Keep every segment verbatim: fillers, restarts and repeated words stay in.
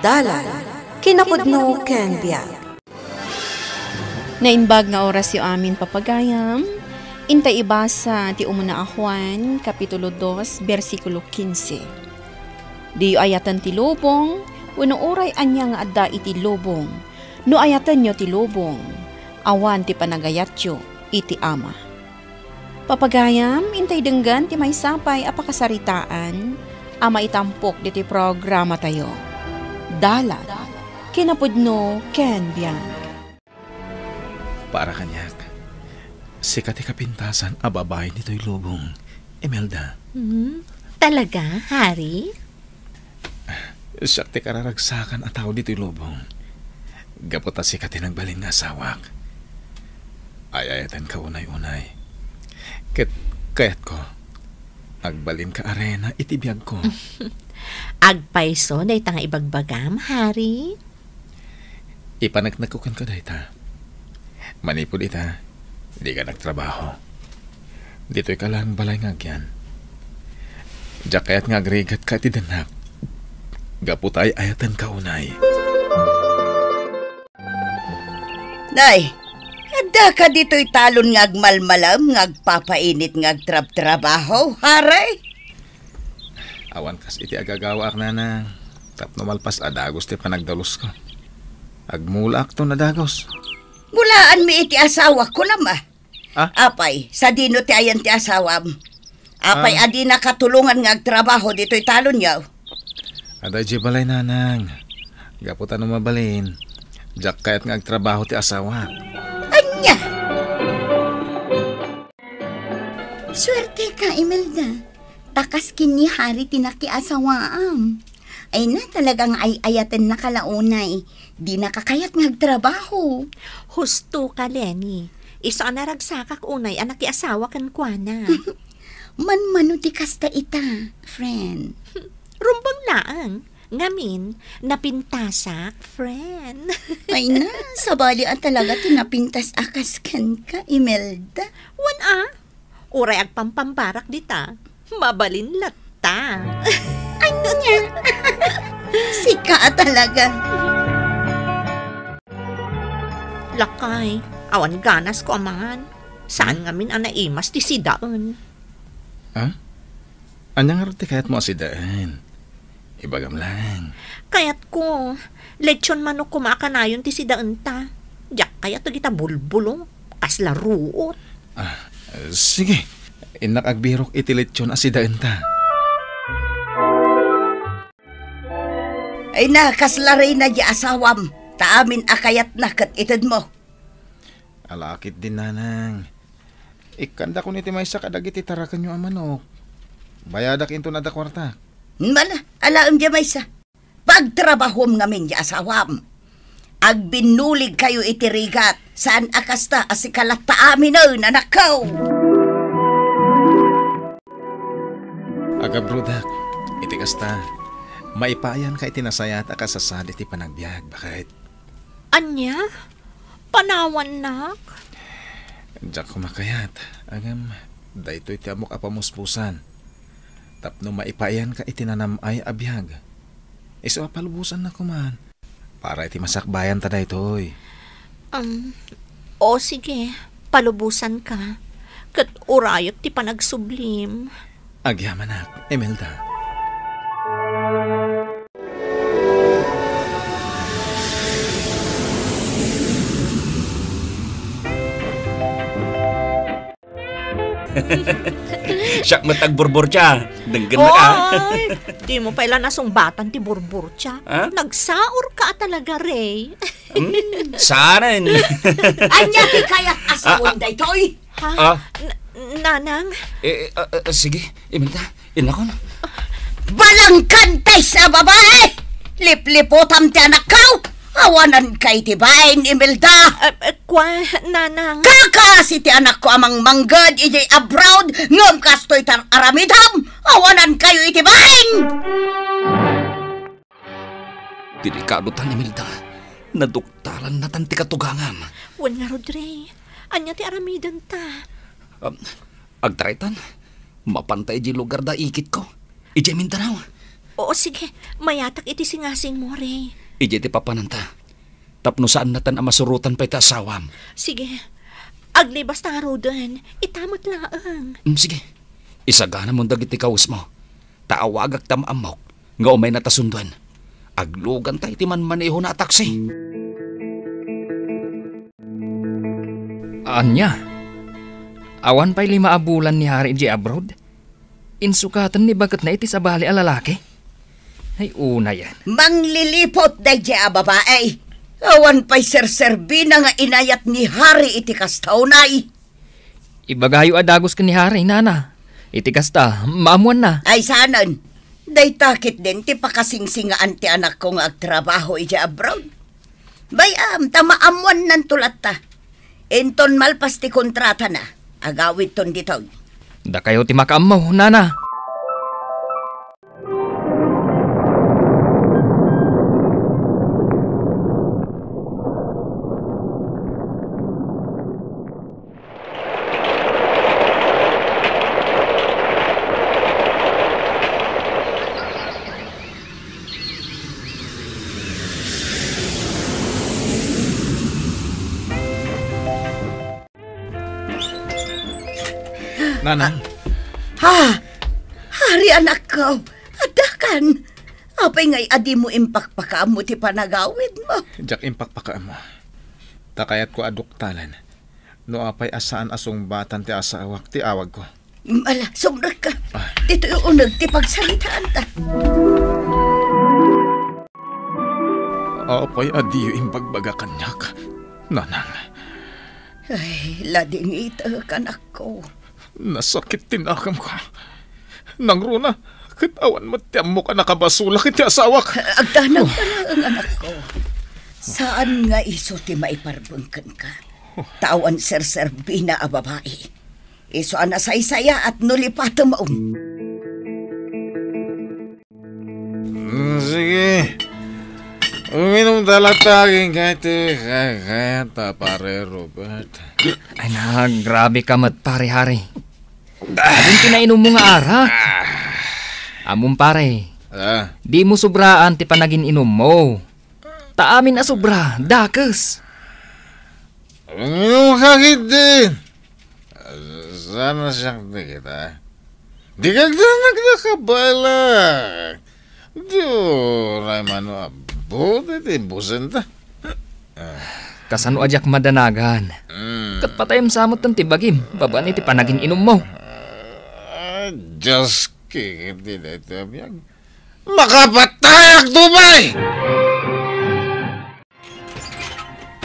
Dalan, kinapudno ken biag. Naimbag nga orasyo amin, papagayam. Intay ibasa ti umuna a Juan, Kapitulo dos, bersikulo kinse. Diyo ayaten ti lubong, wenno uray ania nga adda iti lubong. No ayatenyo ti lubong, awan ti panagayatyo iti Ama. Papagayam, intay denggen ti maysa pay a pakasaritaan a maitampok ditoy programatayo. Dalan, kinapudno ken biag. Para kaniak, sika ti kapintasan a babai ditoy lubong, Imelda. Hmm? Talaga, Hari? Siak ti kararagsakan a tao ditoy lubong. Gapu ta sika ti nagbalin nga asawak. Ay-ayatenka unay-unay. Ket kayatko, agbalinka a reyna iti biagko. Agpayso dayta nga ibagbagam, Hari? Ipaneknekko kenka dayta. Manipud ita, dika nagtrabaho. Ditoyka laeng balay nga agyan. Diak kayat nga agrigatka iti dennak. Gapu ta ay-ayatenka unay. Nay, adda ka ditoy talon nga agmalmalem nga agpapainit nga agtrabtrabaho, Hari? Awan kas iti agagawaak, Nanang. Tapno malpas a dagus ti panagdalusko. Agmulaakton a dagus. Mulaanmi iti asawak, kunam a. Ah? Apay, sadino ti ayan ti asawam? Apay, ah, a dinaka tulongan nga agtrabaho ditoy talonyo? Adda idiay balay, Nanang. Gapu ta no mabalin, diak kayat nga agtrabaho ti asawak. Ania? Suerteka, Imelda. Ta kas ken ni Hari ti nakiasawaam. Ay na, talagang ay-ayatennaka la unay. Dinaka kayat nga agtrabaho. Husto ka, Leni. Isu a naragsakak unay a nakiasawa kenkuana. Manmano ti kasta ita, friend? Rumbeng laeng. Ngamin, napintasak, friend. Ay na, sabali a talaga ti napintas a kas kenka, Imelda. Wen a, uray agpampambarak dita, mabalin latta. Ania? Sika a talaga. Lakay, awan ganasko a mangan. Saan ngamin a naimas ti sidaen? Ha? Ania ngarud ti kayatmo a sidaen? Ibagam laeng. Kayatko, lechon manok koma a kanayon ti sidaenta. Diak kayat dagita bulbulong, kasla ruot. Ah, sige. Innak agbirok iti lechon a sidaenta. Ay na, kasla reyna di asawam, ta amin a kayatna ket itedmo. Ala ketdin, Nanang. Ikkandakon iti maysa kadagiti tarakenyo a manok. Bayadak inton adda kuarta. Ala, alaem diay maysa. Pagtrabahom ngamin diay asawam. Agbinnuligkayo iti rigat, saan a kasta a sika latta aminen, anakko. Agabrodak, iti kasta, maipayanka iti nasayaat a kasasadi ti panagbiag, baket. Ania? Panawannak? Diak koma kayat, ngem daytoy ti ammok a pamuspusan. Tapno maipayanka iti nanam-ay a biag. Isu a palubosannak koman. Para iti masakbayanta daytoy. Um, o sige, palubosanka. Ket urayek ti panagsublim. Agyamanak, Imelda. Siak met agburburtia. Denggennak, a. Oy, dimo pay la nasungbatan ti burburtia. Ha? Nagsaorka a talaga, Ray. Hmm, saan? Ania ti kayat a sawen daytoy? Ha? Ah. N-, Nanang? Eh, eh, ah, ah, sige, Imelda, innakon. Balangkantay sa babae! Lipliputam ti anakko! Awananka iti bain, Imelda! Eh, eh, kwa, Nanang? Kakas iti anakko a mangmangged idiay abroad, ngem kastoy ti aramidem! Awanankayo iti bain! Delikadotan, Imelda. Naduktalannatan ti katugangam. Wen ngarud, Ray. Ania ti aramidenta? Um, agtaraytan. Mapanta idiay lugar da ikitko. Idiay Mindanao. Oo, sige. Mayatak iti singasingmo, Ray. Idiay ti papananta. Tapno saannatan a masurotan pay ti asawam. Sige. Aglibasta ngaruden. Ita met laeng. Mm, sige. Isaganamon dagiti kawesmo. Ta awagak ta maammok nga umaynata sunduen. Agluganta iti manmanehona a taksi. Ania? Awan pay lima a bulan ni Hari idiay abroad? Insukaten ni baketna iti sabali a lalaki? Ay, unayen. Mangliliput daydiay a babai. Awan pay serserbina nga inayat ni Hari iti kasta unay. Ibagayo a dagus ken ni Hari, nana. Iti kasta, maammuanna. Ay, saanen. Dayta ketdin ti pakasingsingaan ti anakko nga agtrabaho idiay abroad. Bay-am, ta maammuannanto latta. Inton malpas ti kontratana, agawidton ditoy. Dakayo ti makaammo, nana. Nanang. Ha? Hari, anakko. Addakan. Apay ngay a dimo impakpakaammo ti panagawidmo? Diak impakpakaammo. Ta kayatko a duktalen. No apay a saan a sungbatan ti asawak ti awagko. Ala, sumrekka. Ah. Ditoy uneg ti pagsaritaanta. Apay a diyo imbagbaga kaniak, nanang? Ay, ladingitek, anakko. Nasakit ti nakamko. Nangruna, ket awan met ti ammok a nakabasolak iti asawak. Agdanag pay laeng, anakko. Saan nga isu ti maiparbeng kenka. Ta awan serserbina a babai. Isu a nasaysayaat no lipatem. Mm, sige. Uminom ta latta agingga iti kaykayatta, Pare Robert. Ay na, grabe ka met, Pare Hari. Adun ti nainummo nga arak. Ammom, pare. Ah. Dimo sobraan ti panagin-inummo. Ta amin a sobra, dakes. Uminom ka ketdi. Saan a siak ti kita? Dika agdanag a kabalak. Di uray mano a buti ti busenta. Kasano a diak madanagan? Mm. Ket patayem sa met ti bagim, babaen iti panagin-inummo. Ah, Diyos, kikit di daytoy a biag. Makapatayak, Dumay!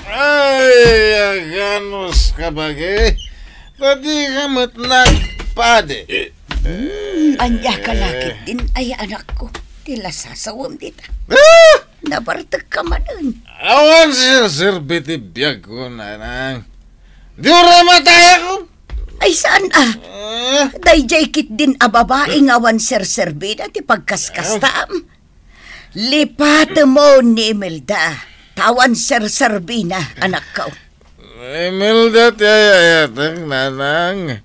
Ay, aganus ka, bagi. Ta dika met nagpadi. Hmm, ania ka la ketdin, ay, anakko. Ti lasasawem dita. Ah! Nabartek ka manen. Awan serserbi ti biagko, nanang. Di uray matayakon. Ay, saan a? Ah. Daydiay ketdin a babai nga awan serserbina ti pagkaskastaam. Lipatemmo ni Imelda, ta awan serserbina, anakko. Imelda ti ay-ayatek, nanang.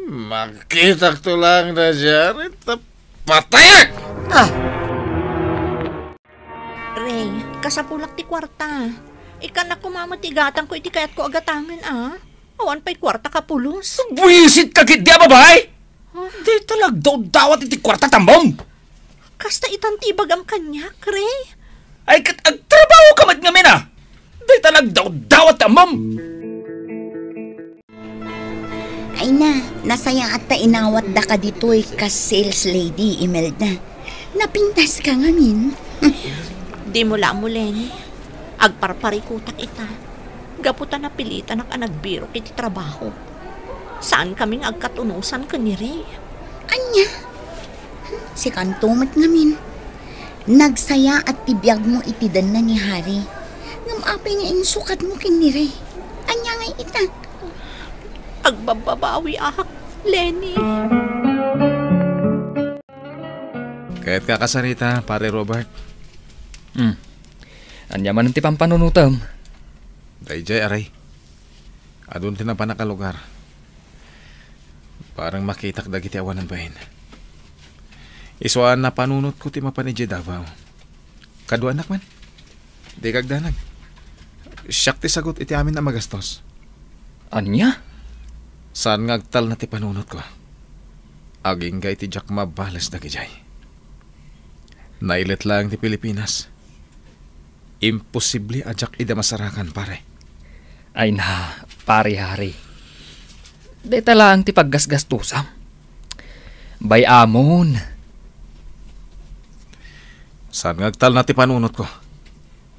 Makitakto laeng daydiay, ta patayak! Ah. Ray, kasapulak ti kuarta. Ikkanak koma met ti gatangko iti kayatko a gatangen, a. Awan pay kuarta kapulos. Buisit ka ketdi a babai! Huh? Dayta la agdawdawat iti kuarta ta ammom. Kasta itan ti ibagam kaniak, Ray. Ay, ket agtrabaho ka met ngamin, a. Dayta la agdawdawat ta ammom. Ay na, nasayaat ta inawatdaka ditoy kas sales lady, Imelda. Napintas ka ngamin. Dimo la ammo, Leni. Agparparikutak ita. Gapu ta napilitanak a nagbirok iti trabaho. Saankami nga agkatunosan ken ni Ray. Ania? Sikanto met ngamin. Nagsayaat ti biagmo iti denna ni Hari. Ngem apay nga insukatmo ken ni Ray? Ania ngay ita? Agbabbabawiak, Leni. Kayatka a kasarita, Pare Robert? Hmm. Ania manen ti pampanunotem? Daydiay, Ray. Adun ti napanak a lugar. Bareng makitak dagiti awanen bain. Isu a napanunotko ti mapan idiay Davao. Kaduanak man. Dika agdanag. Siak ti sagut iti amin a magastos. Ania? Saan nga agtalna ti panunotko. Agingga iti diak mabales dagidiay. Nailet laeng ti Pilipinas. Imposible a diak ida masarakan, pare. Ay na, pare Harry. Dayta laeng ti paggasgastusam. Bay-amon. Saan nga agtalna ti panunotko?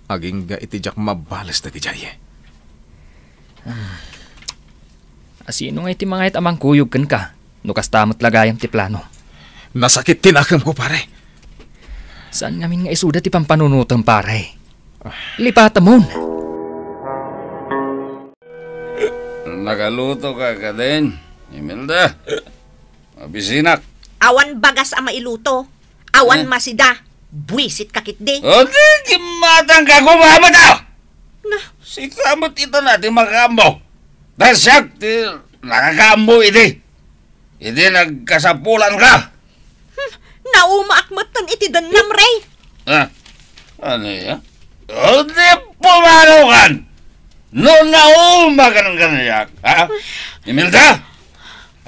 Agingga iti diak mabales dagidiay. Ah. Asino nga iti mangayat a mangkuyog kenka? No kasta met la gayam ti plano. Nasakit ti nakemko, pare. Saan ngamin nga isuda ti pampanunotem, pare? Ah. Lipatamon. Nakaluto ka kadin, Imelda? Mabisinak. Awan bagas a mailuto. Awan Eh? masida. Buisit ka ketdi. O di, kimmatang ka, gumamit, ah! Na? Sika met ita na ti makaammo. Ta siak ti nakakaammo idi. Idi nagkasapulan ka. Hmm, naumaak metten iti dennam, Ray. Ah, ano ya? O di pumanaw kan! No naumakan kaniak, ha? Imelda?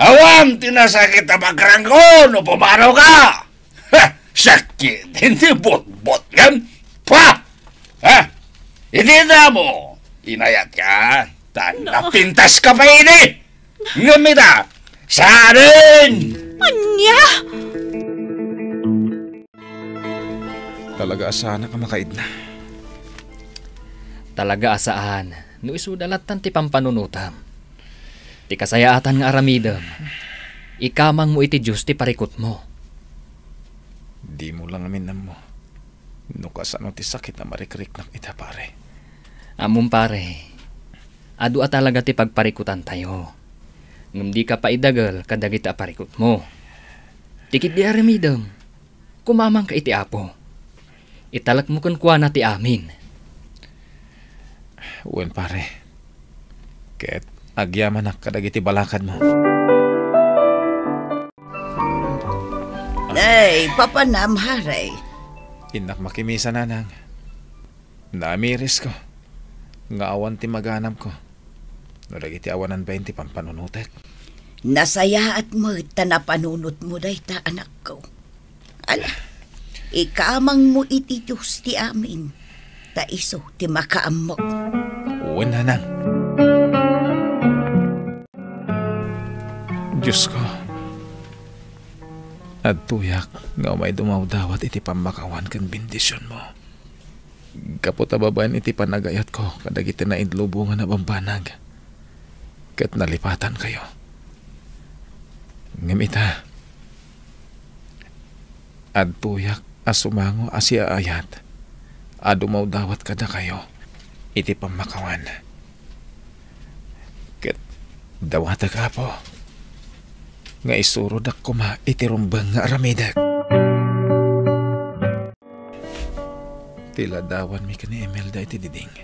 Awan ti nasakit a pagrangko no pumanaw ka! Ha! Sakit, hindi botbot yan! Pa! Ha? Hindi na mo, inayat ka, ta No. napintas ka pa ini! Ngem ita, saan? Ania? Talaga a saanak a makaidna. Talaga a saan, no isuda lattan ti pampanunotam. Ti kasayaatan nga aramidem, ikamangmo iti Dios ti parikutmo. Dimo la ngamin ammo no kasano ti sakit a marikriknak ita, pare. Ammom, pare, adu a talaga ti pagparikutantayo. Ngem dika paidagel kadagiti a parikutmo. Ti ketdi aramidem, kumamangka iti Apo. Italekmo kenkuana ti amin. Wen, pare. Ket agyamanak kadagiti balakadmo. Ay, papanam, Haray. Innak makimisa, Nanang. Naamirisko nga awan ti maganabko no dagiti awanan bain ti pampanunotek. Nasayaat met ta napanunotmo dayta, anakko. Ala, ikamangmo iti Dios ti amin, ta isu ti makaammo. Wen, Nanang. Diosko, adtoyak nga umay dumawdawat iti pammakawan ken bendisionmo. Gapu ta babaen iti panagayatko kadagiti nainlubongan a bambanag, ket nalipatankayo. Ngem ita, adtoyak a sumango a siaayat a dumawdawat kadakayo iti pammakawan. Ket dawatek, Apo, nga isurodak koma iti rumbeng nga aramidek. Ti ladawanmi ken ni Imelda iti diding.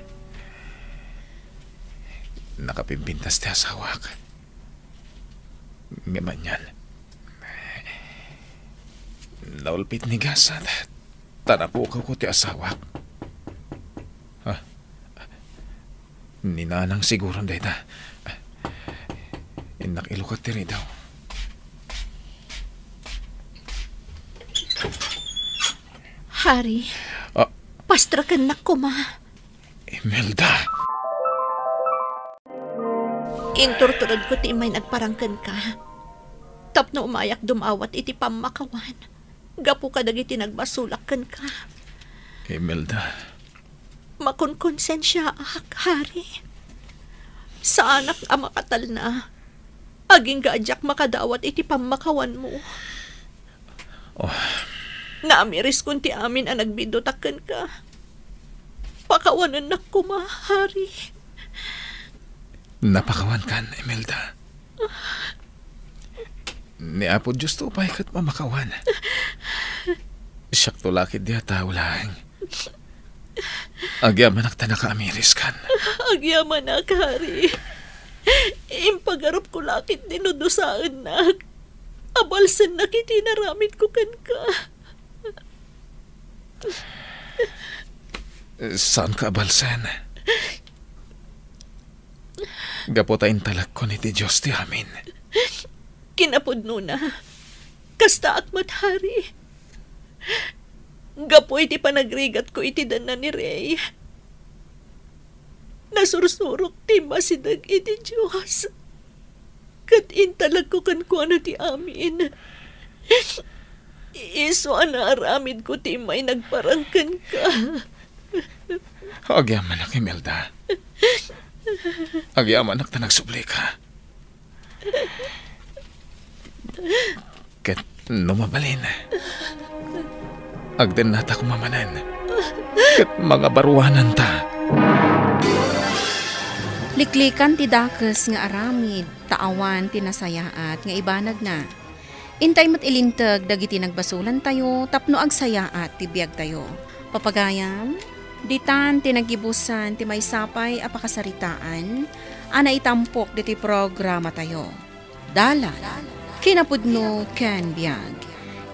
Nakapimpintas ti asawak. Ngem anian, naulpit ni gasat, ta napukawko ti asawak. Ah, ni Nanang siguron dayta. Innak ilukat ti ridaw. Hari, Ah. pastrakennak koma. Imelda. Inturturedko ti immay nagparang kenka tapno umayak dumawat iti pammakawan gapu kadagiti nagbasolak kenka. Imelda. Makonkonsensiaak, Hari. Saanak a makatalna. Agingga a diak makadawat iti pammakawanmo. Oh. Naamiriskon ti amin a nagbidutak kenka. Pakawanennak koma, Hari. Napakawankan, Imelda. Ni Apo Diosto pay ket mamakawan. Siakto la ketdi a tao laeng. Agyamanak ta nakaamiriskan. Agyamanak, Hari. Impagarupko la ketdi no dusaennak. Abalsennak iti inaramidko kenka. Saanka abalsen. Gapu ta intalekkon iti Dios ti amin. Kinapudnona, kastaak met, Hari. Gapu iti panagrigatko iti danna ni Rey, nasursurok ti masideg iti Dios, ket intalekko kenkuana ti amin. Isu a naaramidko ti immay nagparang kenka. Agyamanak, Imelda. Agyamanak ta nagsublika. Ket no mabalin, agdennata koma manen, ket mangabaruananta. Liklikan ti dakes nga aramid, ta awan ti nasayaat nga ibanagna. Intay met ilinteg dagiti nagbasolantayo tapno agsayaat ti biagtayo. Papagayam, ditan ti naggibusan ti maysa pay a pakasaritaan a naitampok ditoy programatayo. Dalan, kinapudno ken biag.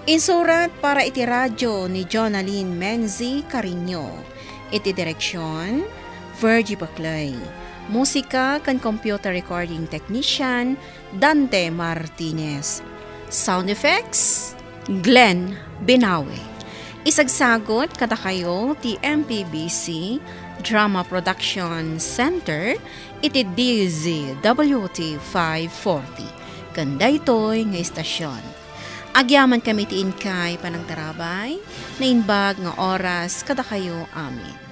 Insurat para iti radio ni Jonalyn Menzi Cariño. Iti direksyon, Virgie Baclay. Musika ken computer recording technician, Dante Martinez. Sound effects, Glenn Binawi. Isagsagot kadakayo ti M P B C Drama Production Center iti D Z W T five forty. Ken daytoy nga istasyon. Agyamankami ti inkay panangtarabay, naimbag nga oras kadakayo amin.